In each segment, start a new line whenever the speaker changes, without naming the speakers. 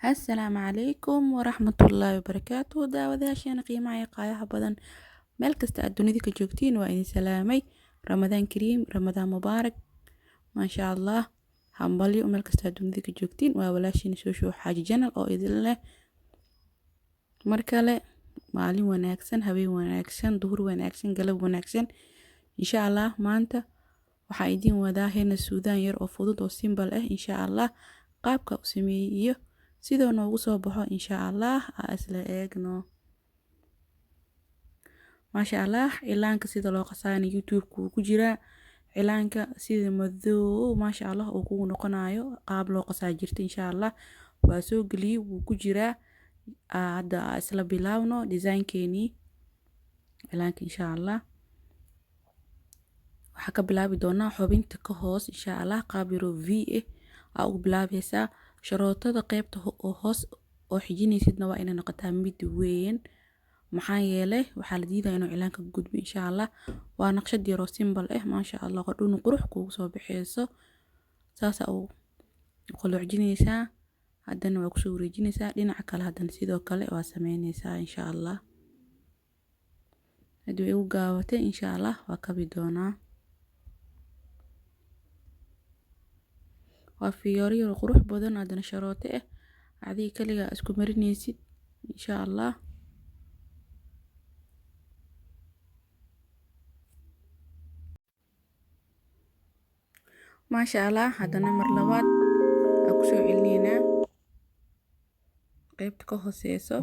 Assalaamu calaykum waraxmatullaahi wabarakaatuh. Daawadayaasheena qiimaha iyo qaayaha badan, meel kasta aad dunida ka joogtiin, waa idin salaamay. Ramadaan kariim, Ramadaan mubaarak. Maasha Allah, hambalyo meel kasta aad dunida ka joogtiin. Waa walaashiin Shooshow Xaaji Janal oo idin leh mar kale maalin wanaagsan, habeen wanaagsan, duhur wanaagsan, galab wanaagsan. Insha Allah maanta waxaa idin wadaa henna Suudaan yar oo fudud oo simple ah. Insha Allah qaabka u sameeyey iyo sidoo noogu soo baxo insha Allah aa isla eegno. Maasha Allah, cilaanka sida loo qasaayana YouTube-ka wuu ku jiraa. Cilaanka sida madow maasha Allah uu kugu noqonayo qaab loo qasaa jirta, insha Allah waa soo geliyey, wuu ku jiraa. Hadda aa isla bilaabno design-keenii cilaanka. Insha Allah waxaa ka bilaabi doonaa xubinta ka hoos. Insha Allah qaab yaroo V ah aa ugu bilaabaysaa. Sharootada qeybta oo hoos oo xijinaysidna waa inay noqotaa mid weyn, maxaa yeelay waxaa la diidaya inuu cilaanka gudbo. Insha Allah waa naqshad yaroo simple ah, maasha Allah, qodhuna qurux kuugu soo baxeyso. Saasa u qoloocjinaysaa, haddana waa kusoo wareejinaysaa dhinaca kale, haddana sidoo kale waa sameynaysaa. Insha Allah haddii way igu gaabatay, insha Allah waa kabi doonaa. Waa fiyooro yar oo qurux badan, haddana sharooto ah, adiga kaligaa isku marinaysid insha Allah. Maasha Allah, haddana mar labaad aa kusoo celineynaa qeybta ka hooseyso,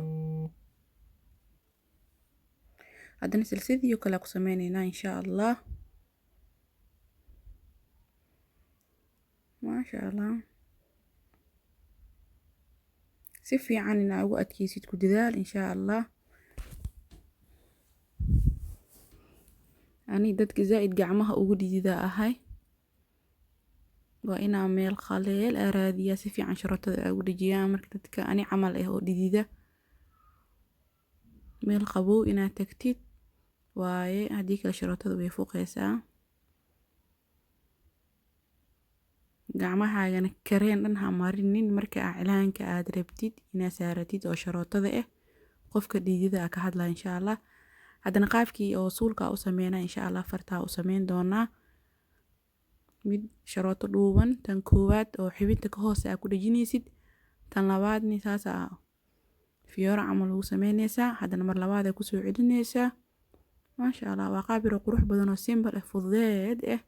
haddana silsidii oo kale ku sameyneynaa insha Allah. Maasha Allah, si fiican inaa ugu adkeysid ku dadaal insha Allah. Ani dadka zaaid gacmaha ugu dhidida ahay, waa inaa meel qaleel aa raadiyaa si fiican sharootada aa ugu dhejiyaa. Marka dadka ani camal ah oo dhidida, meel qabow inaad tagtid waaye, haddii kale sharootada way fuqeysaa. Gacmahaagana kareen dhan ha marinin marka aa cilaanka aad rabtid inaad saaratid oo sharootada ah, qofka dhidida aa ka hadlaya. Insha Allah haddana qaabkii oo suulka u sameynaa, insha Allah fartaa u sameyn doonaa mid sharooto dhuuban. Tan koowaad oo xibinta ka hoose aa ku dhejinaysid, tan labaadni saas aa fiyooro camal ugu sameynaysaa, haddana mar labaad aa kusoo celinaysaa. Maasha Allah, waa qaab yar oo qurux badan oo simple ah, fududeed ah,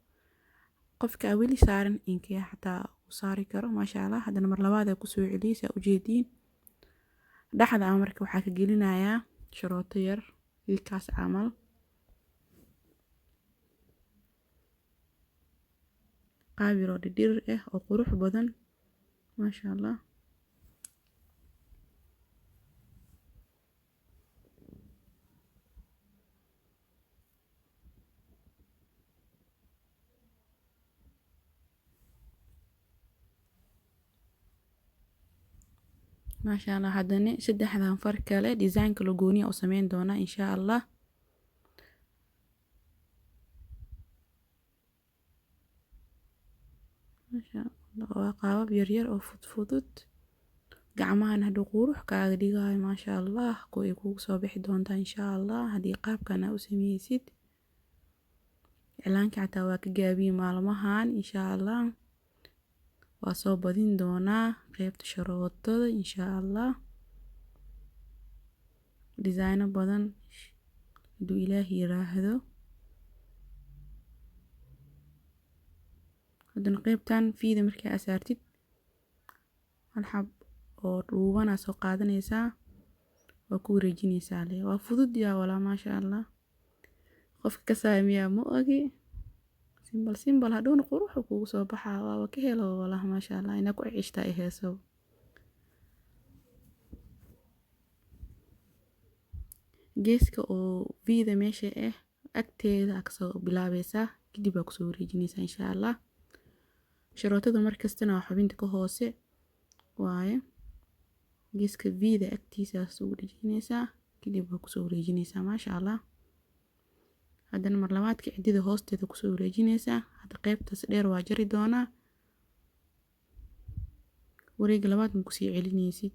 qofka aa weli saarin inkee xataa uu saari karo. Maasha Allah, haddana mar labaad aa kusoo celiyey saa ujeediin. Dhexda aan marka waxaa ka gelinayaa sharooto yar ilkaas camal, qaab yar oo dhidhirir ah oo qurux badan, maasha Allah. Maasha Allah, haddana saddexdan far kale design kala gooniya u sameyn doonaa insha Allah. Maasha Allah, waa qaabab yaryar oo fudfudud, gacmahan haduu qurux kaaga dhigayo. Maasha Allah, kuwa ay kugu soo bixi doontaa insha Allah haddii qaabkan aa u sameysid. Cilaanka xataa waa ka gaabiyey maalmahan, insha Allah waa soo badin doonaa qeybta sharootada insha Allah, designo badan haduu Ilaah yiraahdo. Haddana qeybtan fiida markaa aa saartid, hal xab oo dhuuban aa soo qaadanaysaa, waa ku wareejinaysaa le. Waa fudud yaa walaa, maasha Allah. Qofka kasaayo miyaa ma ogi. Simple simple, hadhowna qurux kugu soo baxaa. Waaba ka helo walaa, maasha Allah, inaa ku ceshtaa i heeso. Geeska oo V-da meesha ah agteeda aa kasoo bilaabaysaa, kadib aa kusoo wareejinaysaa insha Allah. Sharootada markastana waa xubinta ka hoose waaye, geeska V-da agtiisa ugu dhejinaysaa, kadib waa kusoo wareejinaysaa. Maasha Allah, haddana mar labaadka cidida hoosteeda kusoo wareejinaysaa. Hadda qeybtaas dheer waa jari doonaa. Wareega labaad ma kusii celinaysid.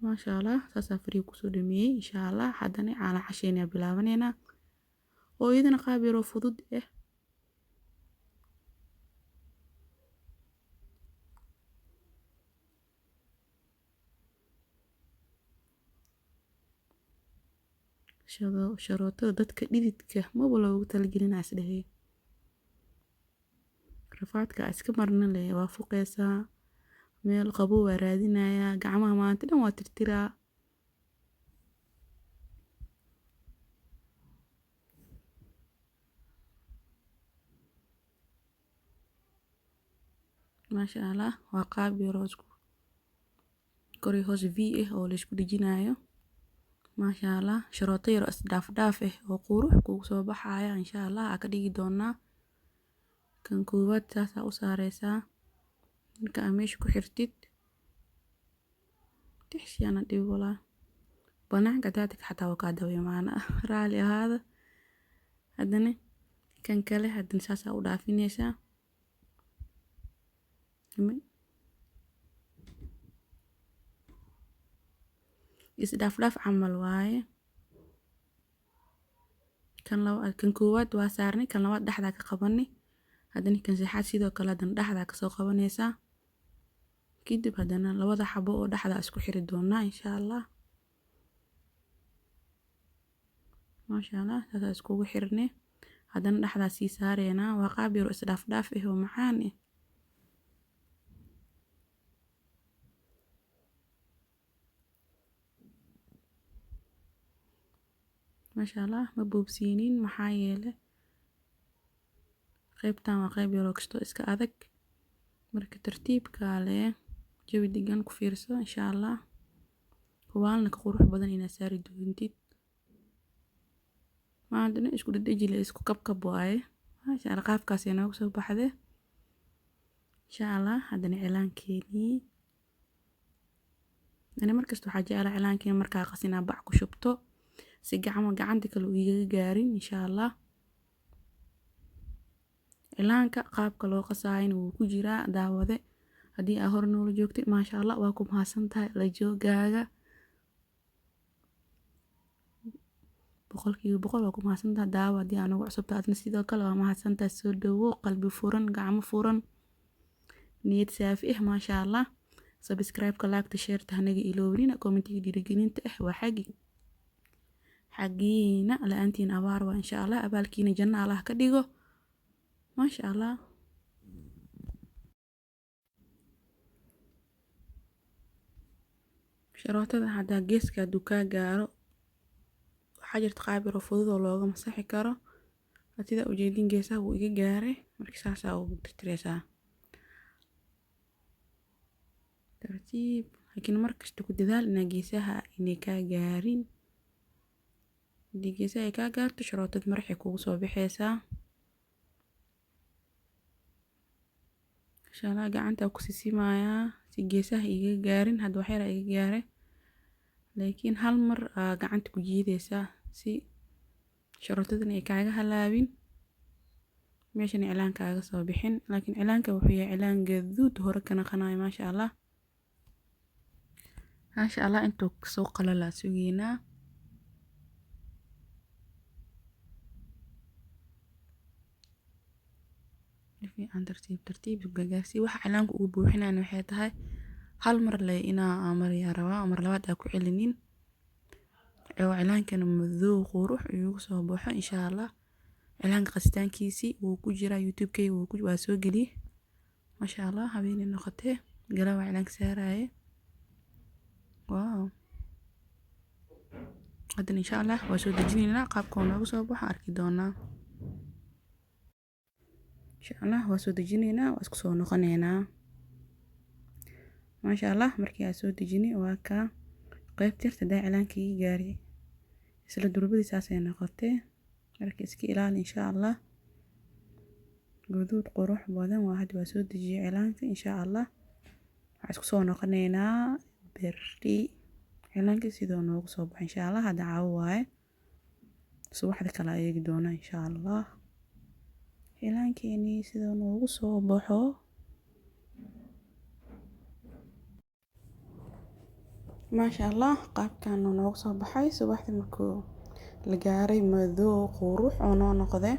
Maasha Allah, saasaa farihi kusoo dhameeyey insha Allah. Haddana caala casheena bilaabaneynaa oo iyadana qaab yaroo fudud ah. Sharootada dadka dhididka maba loogu talagelin is dhehey. Rafaadka iska marna leh waa fuqeysaa, meel qabow waa raadinayaa, gacmaha maanta dhan waa tirtiraa. Maasha Allah, waa qaab yaroo isku kor iyo hoos V ah oo la isku dhejinayo. Maasha Allah, sharooto yar oo is dhaaf dhaaf ah oo qurux kugu soo baxaya insha Allah aa ka dhigi doonaa. Kan koowaad saasaa u saareysaa. Marka aa meesha ku xirtid, tixsi ana dhib walaa. Banaanka hadaad tagto xataa waa kaa daba imaana. Raali ahaada. Haddana kan kale haddana saasaa u dhaafinaysaa. Is dhaaf dhaaf camal waaye. Kan laba, kan koowaad waa saarnay, kan labaad dhexdaa ka qabanay. Haddana kan saddexaad sidoo kale haddana dhexdaa ka soo qabanaysaa. Kadib haddana labada xabo oo dhexdaa isku xiri doonaa insha Allah. Maasha Allah, saasaa iskugu xirnay. Haddana dhexdaa sii saareynaa. Waa qaab yar oo is dhaaf dhaaf ah oo macaan ah. Maasha Allah, ma boobsiinin maxaa yeelay qaybtan waa qayb yaroo kasto iska adag. Marka tartiibka leh jawi degan ku fiirso insha Allah. Hubaalna ka qurux badan inaad saari doontid. Maantana isku dhadhaji leh, isku kabkab waaye. Maasha Allah, qaabkaas ay noogu soo baxday. Insha Allah, haddana cilaankeenii. Ani markasta waxaa jeclaa cilaankeen markaa qasinaa bac ku shubto si gacmo gacanta kale uu igaga gaarin insha Allah. Cilaanka qaabka loo qasaayana wuu ku jiraa daawade. Haddii aa hore noola joogtay, maasha Allah, waa ku mahadsantahay la joogaaga. 100% waa ku mahadsantahay daawo. Haddii aa nagu cusubtahay adna sidoo kale waa mahadsantahay. Soo dhawow, qalbi furan, gacmo furan, niyad saafi ah maasha Allah. Subscribe-ka, like-ta, share-ta hanaga iloobinina. Comment-iga dhiirigelinta ah waa xaggiina, la'aantiin abaar waa insha Allah. Abaalkiina janno Allah ka dhigo. Maasha Allah. Sharootada haddaa geeska hadduu kaa gaaro, waxaa jirta qaab yar oo fudud oo looga masaxi karo. Sida ujeedin geesaha wuu iga gaaray, marka saasaa ugu tirtireysaa. Tartiib, laakiin markasta ku dadaal inaa geesaha inay kaa gaarin. Haddii geesaha ay kaa gaarto, sharootad maraxay kugu soo baxaysaa. Insha Allah gacanta ku sisimayaa si geesaha iga gaarin. Hadda wax yar iga gaaray, laakiin hal mar aa gacanta ku jiidaysaa si sharootadan ay kaaga halaabin, meeshan cilaan kaaga soo bixin. Laakiin cilaanka wuxuu yahay cilaan gaduud hore kana qanayo maasha Allah. Maasha Allah, intuu soo qalalaa sugeynaa. Fiican tartiib tartiib gagaarsii. Waxa cilaanka ugu buuxinayna waxay tahay hal mar le inaa mariyaa rabaa, mar labaad aa ku celinin. Oo cilaankana madow qurux igu soo baxo insha Allah. Cilaanka qasitaankiisii wuu ku jiraa YouTube-kayga, waa soo geliyey. Maasha Allah, habeenay noqotee galaa waa cilaanka saaraaye. Wow. Haddana insha Allah waa soo dejinaynaa, qaabka uu noogu soo baxo arki doonaa. Insha Allah waa soo dejinaynaa, waa isku soo noqonaynaa. Maasha Allah, markii aan soo dejinay waa ka qaybta yarta daa cilaanka ii gaaray. Isla durbadii saasay noqotay. Marka iska ilaali insha Allah. Guduud qurux badan waa hadda waa soo dejiyay cilaanka insha Allah. Waxaan isku soo noqonaynaa berri. Cilaanka sidoo noogu soo baxo insha Allah. Hadda caawo waaye. Subaxda kale eegi doona insha Allah. Cilaankeeni sidoo noogu soo baxo. Maasha Allah, qaabkan uu noogu soo baxay subaxdii markuu la gaaray, madow qurux oo noo noqday.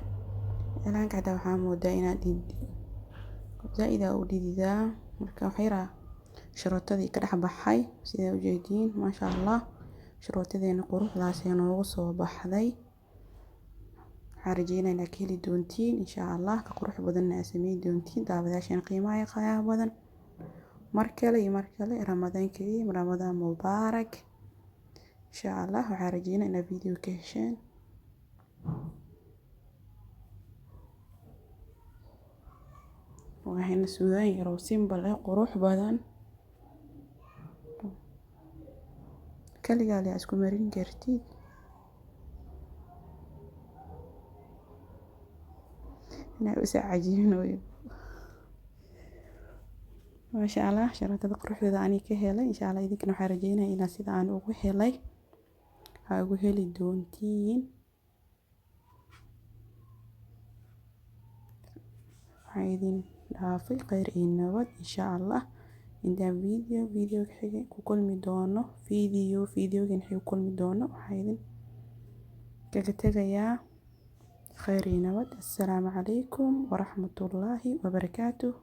Cilaanka xataa waxaa moodaa inaad zaaid aa u dhididaa. Marka wax yar sharootadii ka dhex baxay, sidaa ujeediin. Maasha Allah, sharootadeena quruxdaas ee noogu soo baxday. Waxaan rajeynaa inaad ka heli doontiin insha Allah, ka qurux badanna aad sameyn doontiin. Daawadayaashan qiimaha iyo qaayaha badan, mar kale iyo mar kale, Ramadaan kariim, Ramadaan mubaarak. Insha Allah waxaan rajeynaa inaad video ka hesheen. Waxayna suudaan yaroo simple ah, qurux badan, kaligaa lee isku marin kartid. Inaa isa cajiibinayo. Maasha Allah, sharootada quruxdeeda ani ka helay. Insha Allah idinkana waxaan rajeynaya inaa sida aan ugu helay aa ugu heli doontiin. Waxaan idin dhaafay khayr iyo nabad insha Allah. Intaan video video xigay ku kulmi doono, video videogan xigay ku kulmi doono, waxaan idin kaga tegayaa khayr iyo nabad. Assalaamu calaykum waraxmatullaahi wabarakaatuh.